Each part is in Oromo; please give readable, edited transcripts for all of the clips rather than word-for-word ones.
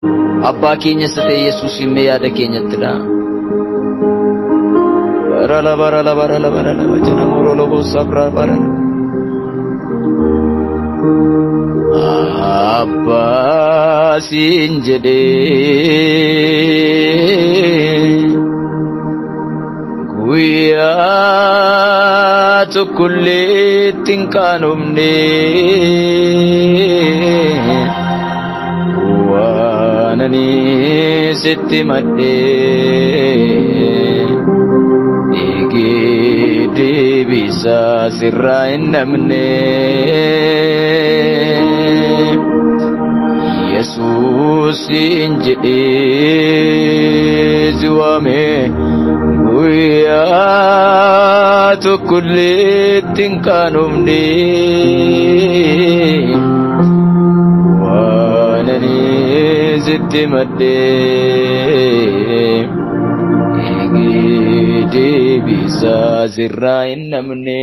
Abbaa keenya isa ta'e Yesuus mee yaada keenyattidha. Barala barala barala barala wajjina morolo sabra barala. Abbaa siin jedhee guyyaa tokkollee itti hin qaanofne waan ani sitti madhee eegee deebisaa sirraa hin dhabne. Yesuus siin jedhee si waame guyyaa tokkollee itti hin qaanofne. Waan ani sitti madhee eegee deebisaa sirraa hin dhabne.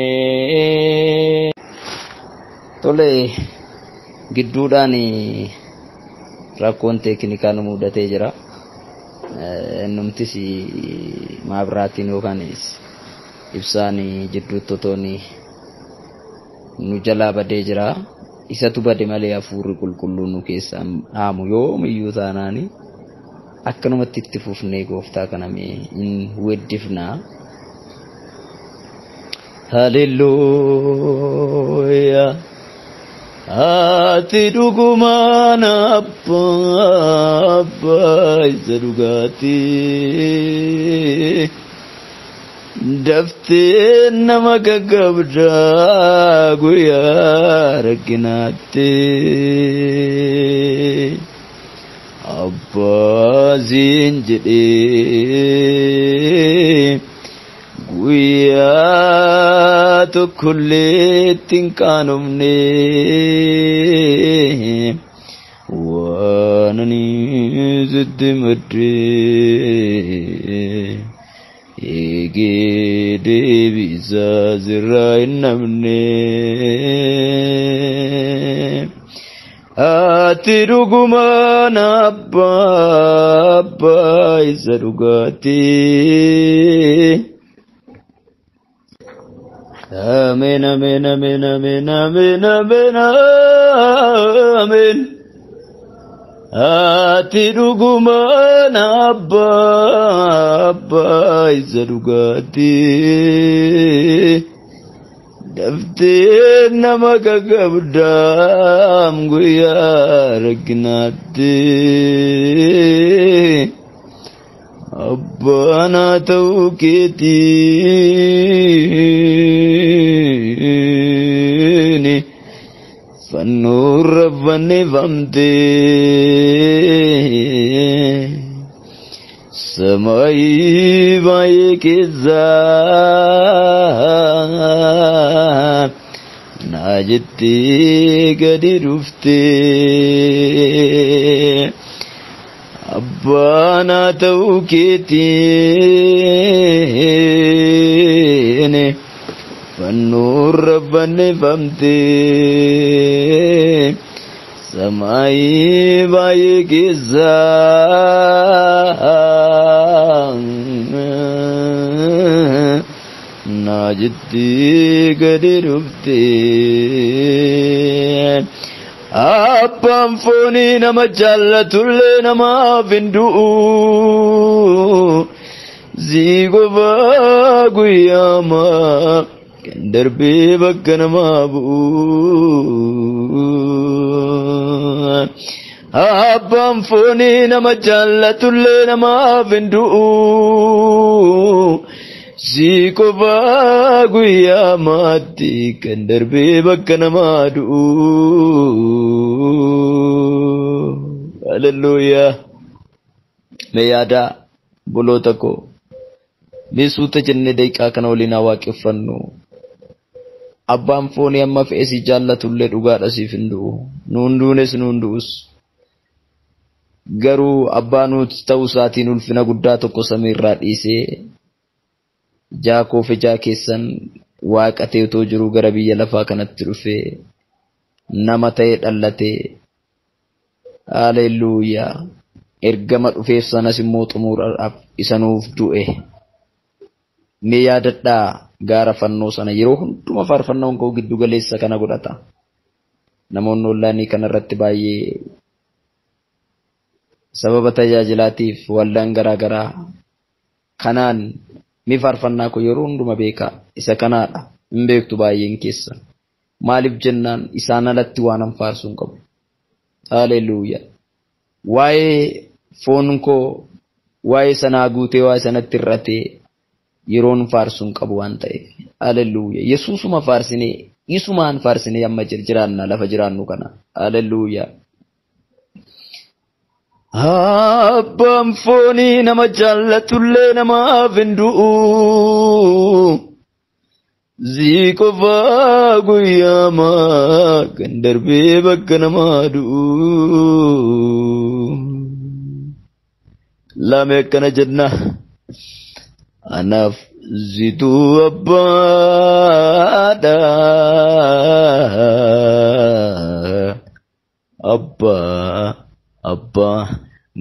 Tole, gidduudhaan rakkoon teeknikaa nu mudatee jira. Innumtis maabiraatiin yookaan ibsaan jidduutti otoon nu jalaa badee jira. Isatu bade malee hafuurri qulqulluun nu keessaa dhaamu yoomiyyuu taanaani akkanumatti itti fufnee gooftaa kana mee hin weddifnaa. Haleluuyaa. Ati dhugumaan abbaa abbaa isa dhugaatii. Daftee nama gaggabdaa guyyaa rakkinaatti. Abbaa siin jedhee guyyaa tokkollee itti hin qaanofne. Waan ani sitti maddee eegee deebisaa sirraa hin dhabne. Ati dhugumaan abbaa abbaa isa dhugaatii. Ameen ameen ameen ameen ameen ameen ameen. Ati dhugumaan abbaa abbaa isa dhugaatii. Daftee nama gaggabdaam guyyaa rakkinaatti. Abbaanaa ta'uu keetiin fannoorra fannifamtee samaayii baay'ee keessaa naa jettee gadi dhuftee. Abbaanaa ta'uu keetiin fannoorra fannifamtee samaayii baay'ee keessaa naa jettee gadi dhuftee. Abbaan foonii nama jaallatullee namaaf hin du'u. Sii qofaa guyyaama kan darbee bakka namaa bu'u. Abbaan foonii nama jaallatullee namaaf hin du'u. Sii qofaa guyyaa maatti kan darbee bakka namaa du'u. Haleluuyaa. Mee yaadaa boloota koo. Mee suuta jennee daqiiqaa kana waliin haa waaqeffannu. Abbaan foonii amma fe'e si jaallatullee dhugaadha siif hin du'u. Nuun duunes nuun du'us. Garuu abbaa nuti ta'uu isaatiin ulfina guddaa tokko samiirraa dhiisee jaakoof ijaa keessan waaqa ta'e otoo jiruu gara biyya lafaa kanatti dhufee nama ta'e dhalatee. Haleluuyaa. Ergama dhufeef sanas immoo xumuruudhaaf isa nuuf du'e. Mee yaadadhaa gaara fannoo sana yeroo hunduma faarfannoon koo giddu galeessa kana godhata. Namoonni ollaanii kanarratti baay'ee sababa tajaajilaatiif waldaan garaa garaa kanaan mi faarfannaa koo yeroo hunduma beekaa isa kanaadha hin beektu baay'een keessan. Maaliif jennaan isaan alatti waan an faarsuu hin qabu. Haleluuyaa. Waa'ee foon koo waa'ee sanaa guutee waa'ee sanatti hir'atee yeroon faarsuu hin qabu waan ta'eef. Haleluuyaa. Yesuusuma faarsinee isumaan faarsinee amma jiraanna lafa jiraannu kana. Haleluuyaa. Abbaan foonii nama jaallatullee namaaf hin du'u. Zii qofaa guyyaamaa kan darbee bakka namaa du'u. Lame akkana jenna. Anaaf zituu abbaadha. Abbaa abbaa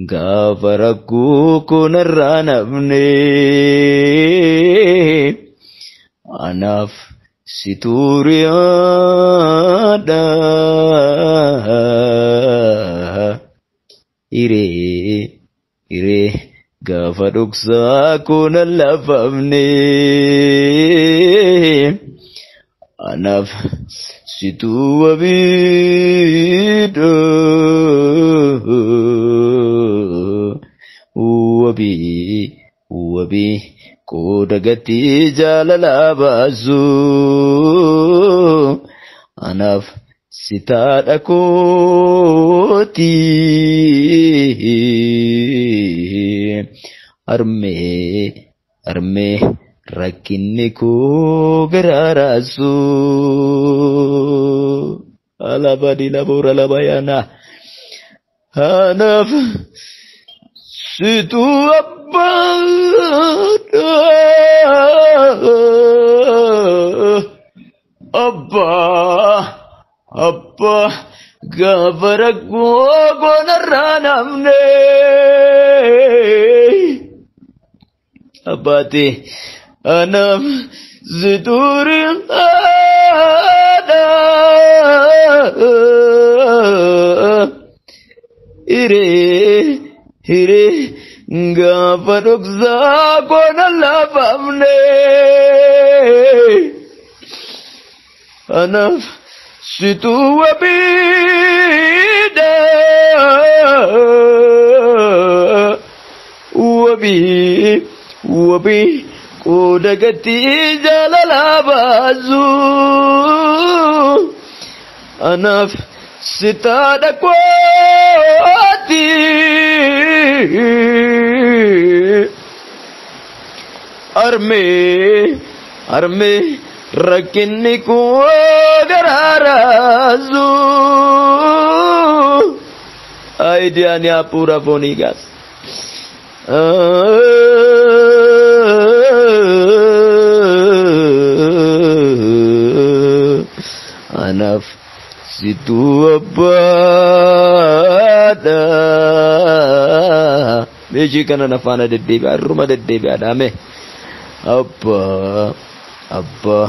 gaafa rakkoo kunarraa nafne. Anaaf situu riyaadha. Hiree hiree gaafa dhoksaa kuna lafamne. Anaaf situu wabiidha. Wabii wabii qooda gatii jaalalaa baasu. Anaaf sitaadha kooti. Harmee harmee rakkinni koo garaaraasu. Alaba dila bora laba yana. Anaaf situu abbaadha. Abbaa abbaa gaafa rakkoo goonarraa namne. Abbaati anaaf situu riyaadha. Hiree hiree gaafa dhoksaa koona lafamne. Anaaf situu wabiidha. Wabii wabii qooda gatii jaalalaa baasu. Anaaf sitaadha kooti. Harmee harmee rakkinni koo garaaraasu. Aayidiyaan hafuura foonii gaas. Anaaf situu abbaadha. Meeshii kana na faana deddeebi'a irruma deddeebi'aadha mee. Abbaa abbaa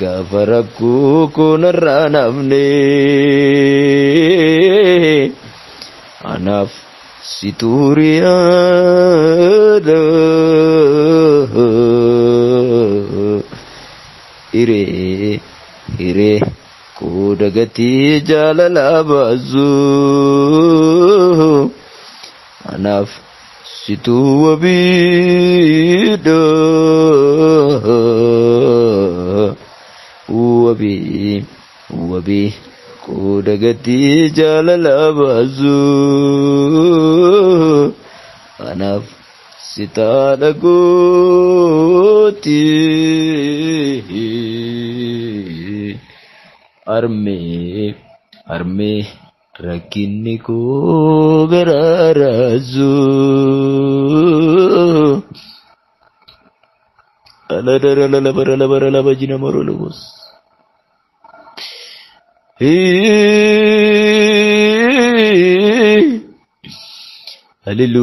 gaafa rakkoo kunarraa namne. Anaaf situu riyaadha. Hiree hiree qooda gatii jaalalaa baasu. Anaaf situu wabiidha. Wabii wabii qooda gatii jaalalaa baasu. Anaaf sitaadha kooti. Harmee harmee rakkinni koo garaaraasu. Aladara jina marolobos. Hallelujah.